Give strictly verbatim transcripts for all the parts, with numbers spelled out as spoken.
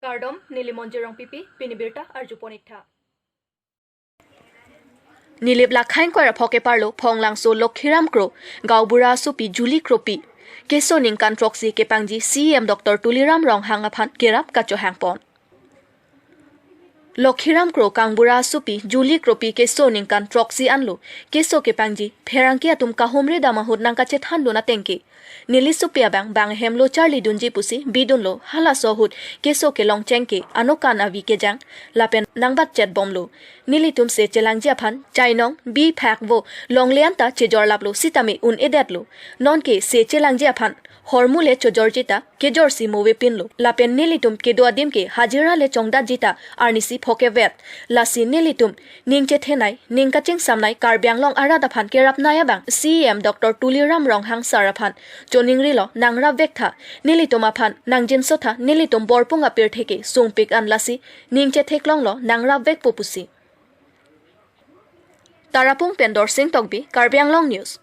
Kardom, neli Monjir Rongpipi, pini birta arjupon iktha. Nilip lakhang kwara phoke parlo Phonglangso Lokhiram Kro, Gaonbura asopi Julie Kropi keso ningkan throksi kepangji C E M Doctor Tuliram Ronghang aphan kerap kachohangpon. Lokhiram Kro Gaonbura asopi Julie Kropi keso ningkan throksi anlo keso kepangji, pherangke atum kahumri dam ahut nangkachethandun ateng ke neli sopi abang bang ahem lo charlidunji pusi bidunlo. Halaso ahut keso kelongcheng ke anokan avi kejang lapen nangbatchet bomlo. Nelitum se chelangji aphan chainong, bi, phak, vo longle anta chejorlaplo sitame un-edetlo. Nonke se chelangji aphan hormu le chojorji ta kejorsi movepinlo. Lapen nelitum kedo adim ke hajira le chongdatji ta arnisi phokevet. Lasi nelitum ning chethenei, ning kachingsamnei, Karbi Anglong arat aphan kerapnei abang C E M Doctor Tuliram Ronghang sir aphan choningrilo, nangrapvektha, nelitum aphan nangjinsotha, nelitum borpung apirthe ke sungpik an, lasi ning chetheklonglo, nangrapvekpo pusi. Tarapung pen Dorsing Tokbi, Karbi Anglong News.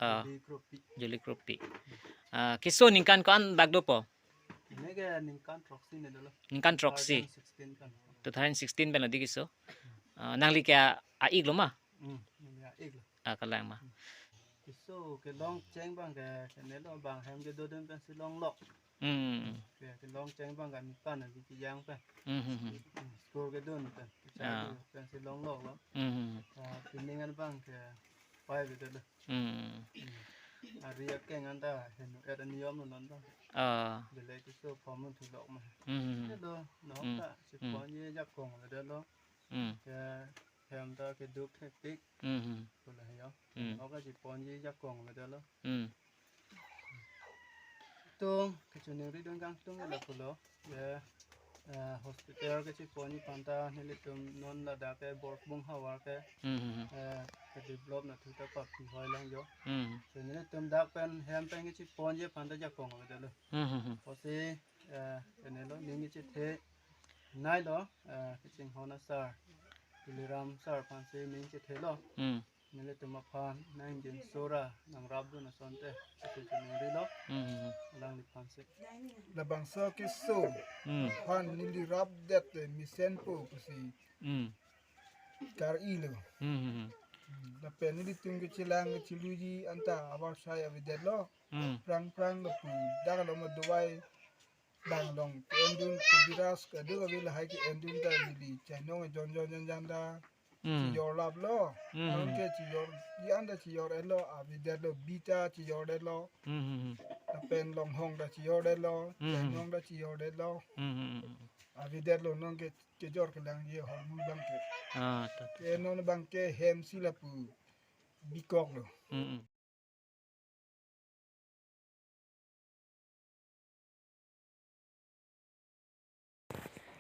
Ah, Julie Kropi. Julie Kropi. Ah, keso ningkan ko-an dak dopo? Ini ke ningkan throksi ne dolo. Ningkan throksi. Two thousand sixteen kan. Two thousand sixteen pen lo di keso. Ah, nangli ke a-ik lo ma? Hmm, neli a-ik lo. Ah, kalang ma. Keso kelongcheng abang ke, ke ne lo bang ahem kedodun pensi longlok. Hmm. Ke, kelongcheng abang ke anokan avi kejang pen. Hmm, hmm, hmm. Hmm, school kedun pen. Ah. Pensi longloklo. Hmm, hmm, hmm. Ah, pining an abang ke pai beda lo. Hmm. Hmm. Ari akeng anta henu et aniyom lo non abang. Ah. Bele keso form thulok ma. Hmm, hmm, hmm. Elo, no Hmm. ta, si Hmm. ponji jakong beda lo. Hmm. Ke hem ta keduk thektik. Hmm, hmm. Pula yo. Hmm. Oka si ponji jakong beda lo. Hmm. Tung, kachiningri dun kangtung lapulo. Ya, eh, hospital kachiponji aphanta nelitum non ladak ke borpung havar ke, Hmm, hmm, hmm. eh, ke develop na thuta papi hoi lang jo. Hmm. So nelitum dak pen hem pen kachiponji aphanta jakong beda lo. Hmm, hmm, hmm. Pusi, eh, ke ne lo ning kachethenei lo, eh, kachinghon asar, Tuliram sir aphansi ning chethelo. Hmm. Nelitum aphan nangjinso ra nangrapdun asonte, kachiningri lo. Hmm, hmm, hmm. Alangliphansi. Labangso keso Hmm. aphan neli rapdet, eh, mesenpo pusi Hmm. kar-ilo. Hmm, hmm, hmm. Hmm, lapen nelitum kechelang kecheluji anta avarsai avedetlo. Hmm. Prang prang lapu dak lo ma dawai bang along ke-endun, ke-biras kadokave lahai ke-endun ta neli chainong jon jon jon jon ta Hmm. chejorlaplo. Hmm. Anke chejorji anta chejor-etlo, avedetlo, bi ta chejor-etlo. Hmm, hmm, hmm. Lapen longhong ta chejor-etlo, Hmm, hmm. chainong ta chejor-etlo. Hmm, hmm, hmm, hmm. Avedetlo, nonke kejor kelangji ahormu abang ke. Ah, ta, ta, Ke ta. non abang ke hemsi lapu bikoklo. Hmm, hmm.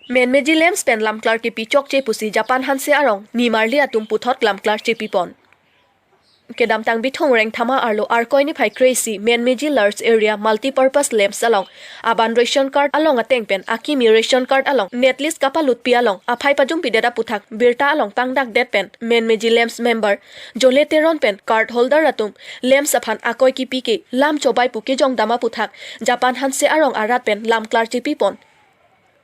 Menmeji lamps pen lamklar kipi chokche pusi Japan Hanse arong nimarli atum puthot lamklar chepipon. Kedamtang Bithung Rengthama arlo Arkoi niphai kre-isi Menmeji Large Area Multipurpose Lamps along aban ration card along ateng pen akimi ration card along net list kapalutpi along aphai pajumpidet aputhak birta along pangdakdet pen Menmeji Lamps member Jole Teron pen card holder atum lamps aphan akoi kipi ke lam chobai pu kejongdam aputhak Japan Hanse arong arat pen lamklar chepipon.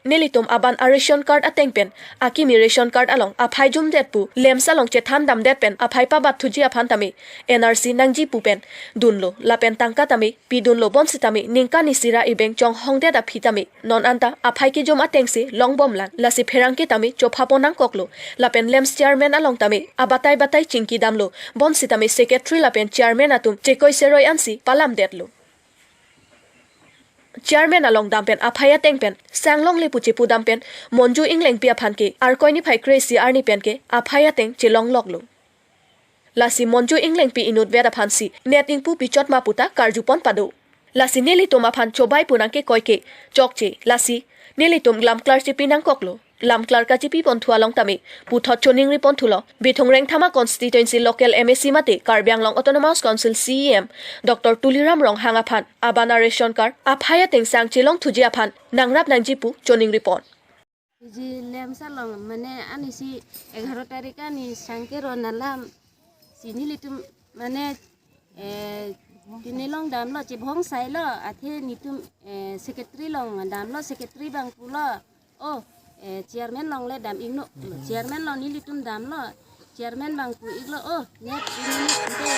Nelitum aban a-ration card ateng pen akimi ration card along aphai jumdet pu lamps along chethandamdet pen aphai pabat thuji aphan tame N R C nangji pu pen dunlo, lapen tangka tame pidunlo, bonsitame ningkan isi ra e-bank chonghongdet aphi tame non anta aphai kejum atengsi longbomlang. Lasi pherangke tame chophapon nangkoklo, lapen lamps chairman along tame abatai batai chingkidamlo, bonsitame secretary lapen chairman atum chekoi seroi ansi palamdetlo. Chairman along dam pen aphai ateng pen sanglongle pu chepudam pen Monju Englengpi aphan ke Arkoi niphai kre-isi arni pen ke aphai ateng chelongloklo. Lasi Monju Englengpi inutvet aphansi net ingpu pichot ma puta karjupon pado. Lasi nelitum aphan chobai pu nangkekoi ke chokche. Lasi nelitum lamklar chepi nangkoklo. Lamklar kachepiponthu along tame puthot choningripon thulo Bithung Rengthama constituency local M A C mate Karbi Anglong Autonomous Council C E M Doctor Tuliram Ronghang aphan aban a-ration card aphai ateng sang chelong thuji aphan nangrap nangji pu choningripon. Ji lamps along mane anisi egharo tarik ani sangkero alam si nelitum mane, eh, Pine along damlo, chebhong sailo, athe netum, eh, secretary along damlo, secretary abang pulo, "Oh, eh, chairman along le dam-iknon." Chairman along nelitum damlo, chairman abang pu-iklo, "Oh, net ini ante,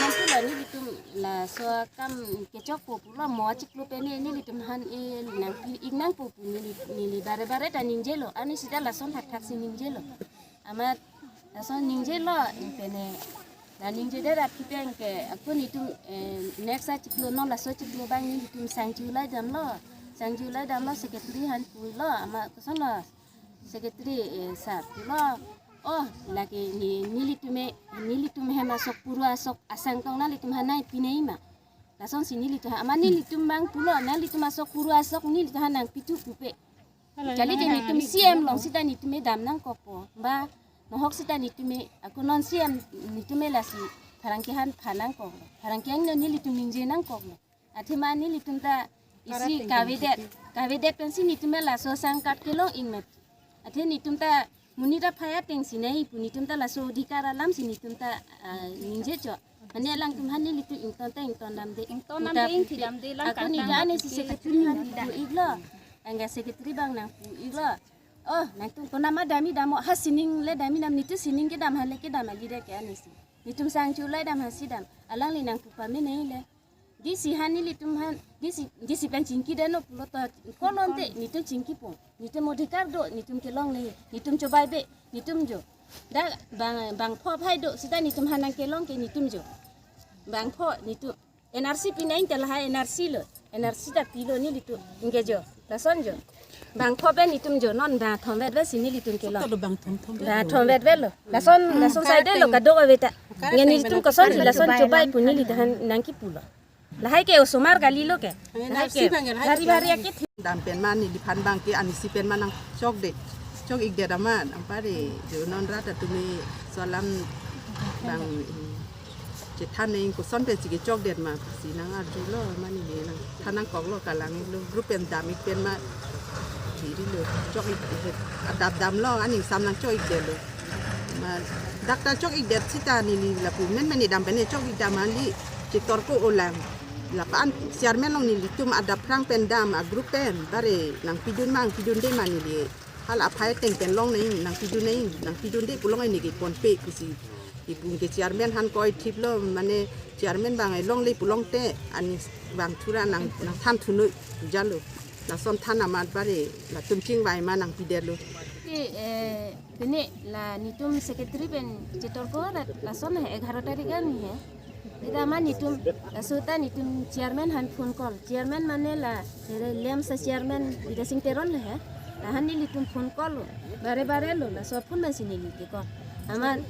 nanti lo nelitum laso akam kechokpo pulo, mo achiklo pen nelitum aphan, eh, nangpi-iknangpo pu neli, neli bare bare ta ningjelo, arni seta lason thakthak si ningjelo." Amat lason ningjelo, pine la ningjedet aphi pen ke, ako netum, eh, next achiklo, non laso achiklo abang netum sangju lai damlo. Sangju lai damlo, secretary aphan pulo, amat kosonlo, secretary, eh, sir pulo, "Oh, lake ne, nelitum e, nelitum hem asok puru asok asang tong nanglitum aphan nangpinei ma?" Lasonsi nelitum aphan, amat nelitum abang pulo, "Nanglitum asok puru asok nelitum aphan nangpithu pupe. Kali ke netum C M along seta netum e dam nangkokpo. Ba nohok seta netum e, ako non C M netum e lasi pherangke aphan pha nangkok. Pherangke angno nelitum ningje nangkoklo. Athema nelitum ta isi kavedet, kavedet pensi netum e laso asang card kelong-ik met. Athe netum ta monit aphai atengsi nai pu, netum ta laso adhikar alamsi netum ta, ah, ningje chot. Mane alangtum aphan nelitum ington ta ington damde. Ington damde, ingthi damde, lang ako kantang neta arnisi secretary aphan pu-iklo. Anke secretary abang nangpu-iklo, "Oh, nangtum konat ma dam-ik damnon, ha sining le dam-ik dam, netum sining kedam aphan le kedam kalidet ke arnisi. Netum sangju lai dam aphansi dam. Alangli nangpu pamenei le. D C aphan nelitum aphan, D C, D C pen chingkidetnon pulo to, ko non te, netum chingkipo. Netum adhikar do, netum kelongle, netum chobaibe, netum jo. Dak bang, bangpho aphai do, seta netum aphan nangkelong ke netum jo. Bangpho, netum N R C pinei te lahai N R C lo, N R C ta pilo nelitum, ingke jo. Lason jo. Bangpho pen netum jo, non bangthom vet vet si nelitum kelong. Sota do bangthom thom vet lo. Bangthom vet vet lo. Lason, lason saidelo kadokave ta. Nge nelitum kosonsi lason chobai pu nelitum aphan nangkipulo. Lahai ke osomar kalilo ke. Lahai ke bhari bhari ake thi- Dam pen ma neliphan abang ke arnisi pen ma nangchokdet. Chok-ikdet amat, anpar e, jo non rat atum e laso alam abang, mm, chethan nang koson pensi kechokdet ma pusi nang-arjulo, mane neli nangthan nangkoklo, kalang-iklo, group pen dam-ik pen ma, chirilo, chok-ik, adap damlo, aning sam nangchok-ikdetlo. Ma, dak ta chok-ikdet seta neli lapu men men dam pen chok-ik dam, neli chetorko olang. Lapu-an chairman along nelitum adap phrang pen dam, a group pen, bare nangpidun ma, nangpidunde ma neli. Hala aphai ateng pen long nang, nangpidun nang, nangpidunde pulo neli ke ponpe pusi. Ipu ke chairman aphan koi thiplo, mane chairman abang e longle pulote, ani abang thura nang, nangthan thunoi jalo. Lason than amat bare, latum chingvai ma nangpidetlo. Ti, eh, pine la netum secretary pen chetorko la, lason he, egharo tarik arni he. Seta amat netum, laso ta netum chairman aphan phone call. Chairman mane la, eh, LAMPS a chairman Bidya Sing Teron lo he. Lahan nelitum phone call lo. Bare bare lo, laso phone pensi neli ke call. Amat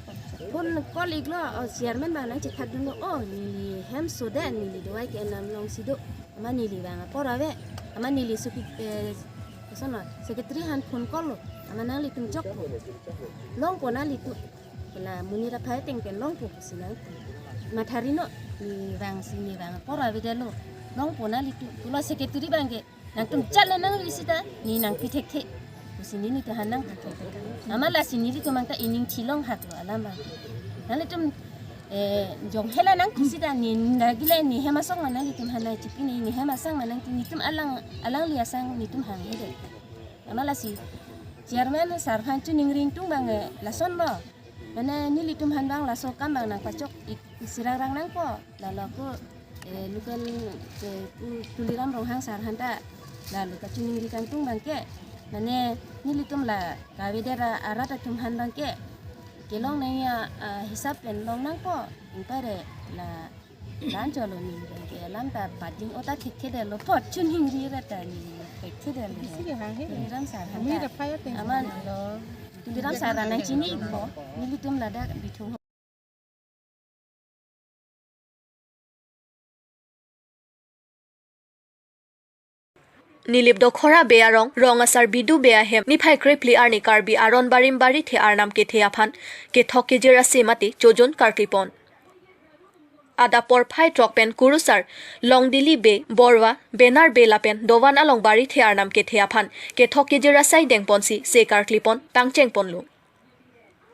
phone call-iklo, oh, chairman abang nangchethakdunlo, oh, neli hem sodet, neli dovai ke-en alam alongsi do. Amat neli abang apor ave. Amat neli suki, eh, kosonlo, secretary aphan phone call lo. Amat nanglitum chokpo. Longpo nanglitum. Kela monit aphai ateng pen longpo pusi nang. Matha rinon, ne abangsi ne abang apor avedetlo. Longpo nanglitum. Pulo secretary abang ke, nangtum chat le nangri seta, ne nangpi thekthe pusi nelitum aphan nangpi thekthe. Amat lasi nelitum abang ta ining thilong haklo alam abang. Nanglitum, eh, jong hela nangpi seta, ne nagile ne hem asong ma nanglitum aphan nangchipine, ne hem asang ma nangtum, netum alang, alangli asang netum hanghedet. Amat lasi chairman sir aphan chiningri ingtung abang, eh, lasonlo. Mane nelitum aphan abang laso akam abang nangpachok-ik sirang rang nangpo. Lalo ako, eh, local, eh, pu Tuliram Ronghang sir aphan ta lalo kachiningri kangtung abang ke. Mane nelitum la kavedet arat atum aphan abang ke. Kelong nangji a, a, hisap pen long nangpo. Anpar e la lan cholo ne abang ke alam ta pading ota thekthedetlo, pot chun hingri ra ta ne thekthedetlo. Isi ke hang he. Tuliram sir aphan ta. Amat lo. Tuliram sir aphan nangchinipo. Nelitum ladak bithung. Nilip Dokhora Bey arong, rong asar Bidu Bey ahem, niphai krephli arni Karbi aron barim barithe arnam kethe aphan kethok kejir ase mate chojun karklipon. Adap porphai throk pen kurusar Longdili Bey, Borwa, Benar Bey lapen dovan along barithe arnam kethe aphan kethok kejir asai dengponsi se karklipon pangchengponlo.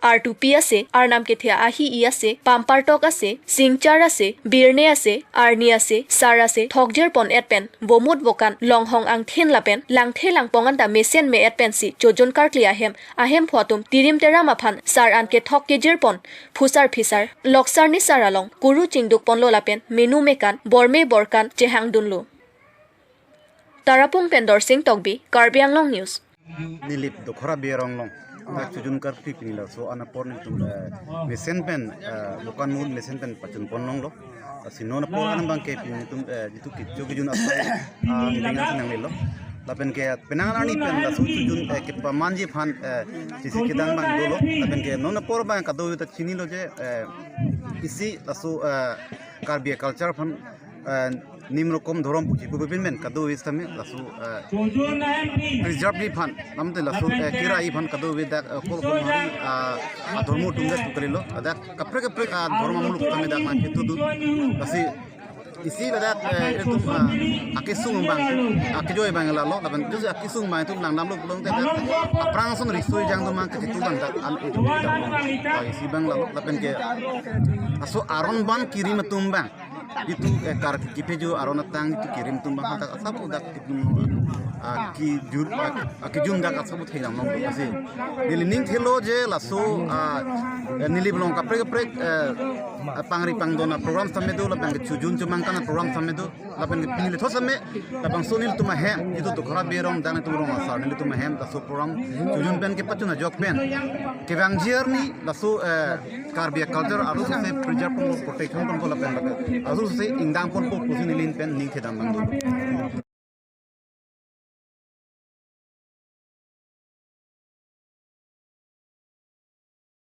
Artupi ase, arnam kethe ahi-i ase, pampartok ase, singchar ase, birne ase, arni ase, sar ase, thokjir pon et pen, vomut vokan, longhong angthin lapen, langthe langpong anta mesen me et pensi, chojun karkli ahem, ahemphu atum, tirim teram aphan, sar an kethok kejir pon, phusar phisar, loksar nisar along, kuru chingduk ponlo lapen, menu mekan, borme borkan, chehang dunlo. Tarapung pen Dorsing Tokbi, Karbi Anglong News. Nilip Dokhora Bey arong along. Dak chojun karkli pini laso an apor nelitum, eh, mesen pen, eh, dokan mul mesen pen pachun pon longlo. Lasi non apor an abang ke pini nelitum, eh, jitu kecho kejun asai, ah, dengan senang lelo. Lapen ke penang arni pen laso chojun, eh, kepamanji aphan, eh, isi kedang abang dolo. Lapen ke non apor abang kadokave ta chinilo je, eh, isi laso, eh, Karbi culture aphan, eh, nim rokom dhorom puji pu pin pen kadokave sitame laso, eh, preserve ji aphan, lamte laso, eh, kira ji aphan kadokave dak, eh, kol kol hari, ah, adhormo atum dak tu kalilo, dak kaprek kaprek, ah, dhorom amuluk tame dak nangketudun. Lasi isi ladak, eh, itum, ah, akesung abang, akejoi abang lalo, lapen tu akesung abang itum langdamlo pulote dak aphrang ason riso-ejang atum abang kachethu abang dak an itum dak, ah, isi abang lalo, lapen ke laso aron abang kirim atum abang. Jitu, eh, kar kiphejo aron atang jitu kirim atum abang dak asap dak itum, ah, kijun, ah, kijun dak asap thekdam longlo lasi. Neli ning thelo je laso, ah, eh, Nilip along kaprek kaprek, eh, pangri pangdon aprogram sitame do, lapen ke chojun chomangkan aprogram sitame do, lapen ke pini lethot sitame, labangso nelitum ahem, jitu Dokhora Bey arong, dak nelitum rong asar nelitum ahem, laso program chojun pen kepachun ajok pen kevangji arni laso, eh, Karbi culture arlo sose preserve ponpo, protection ponpo lapen lapen arlo sose ingdang ponpo pusi neli pen ning thekdam abang dolo.